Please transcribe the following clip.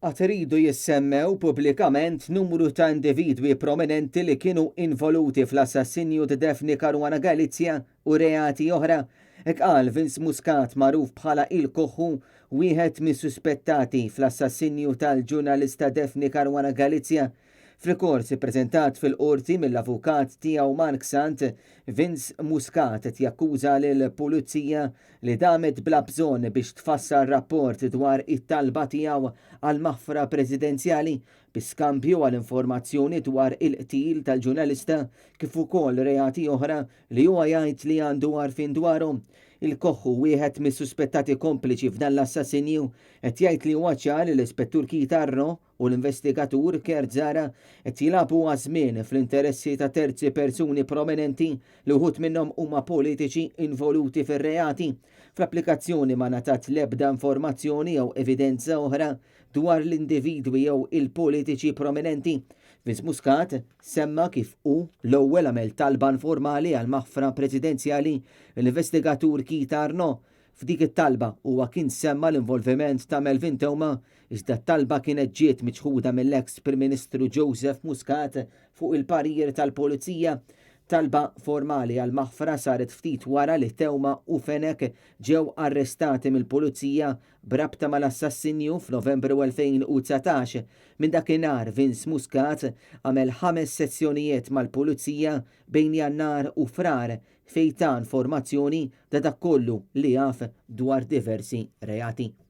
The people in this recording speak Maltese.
Għad iridu jissemmew pubblikament numru ta' individwi prominenti li kienu involuti fl-assassinju ta' Daphne Caruana Galizia u reati oħra. Hekk qal Vince Muscat magħruf bħala Il-Koħħu, wieħed mis-suspettati fl-assassinju tal-ġurnalista Daphne Caruana Galizia. F'rikors ippreżentat fil-Qorti mill-avukat tiegħu Mark Sant, Vince Muscat qed jakkuża lill-Pulizija li damet bla bżonn biex tfassal rapport dwar it-talba tiegħu għal maħfra presidenzjali bi skambju għal informazzjoni dwar il-qtil tal-ġurnalista kif ukoll reati oħra li huwa jgħid li għandu għarfien dwarhom. Il-Koħħu, wieħed mis-suspettati kompliċi f'dan l-assassinju, qed jgħid li huwa ċar li l-Ispettur Keith Arnaud u l-investigatur Kurt Zahra qed jilagħbu għaż-żmien fl-interessi ta' terzi persuni prominenti li wħud minnhom huma politiċi involuti fir-reati. Fl-applikazzjoni ma ngħatat l-ebda informazzjoni jew evidenza oħra dwar l-individwi jew il-politiċi prominenti. Vince Muscat semma kif hu l-ewwel għamel talba informali għal maħfra presidenzjali l-investigatur Keith Arnaud. F'dik it-talba huwa kien semma l-involviment ta' Melvin Theuma, iżda t-talba kienet ġiet miċħuda mill-eks Prim Ministru Joseph Muscat fuq il-parir tal-Pulizija. Talba formali għal maħfra saret ftit wara li Theuma u Fenech ġew arrestati mill-Pulizija b'rabta mal-assassinju f'Novembru 2019. Minn dakinhar Vince Muscat għamel ħames sessjonijiet mal-Pulizija bejn Jannar u Frar fejn ta informazzjoni ta' dak kollu li jaf dwar diversi reati.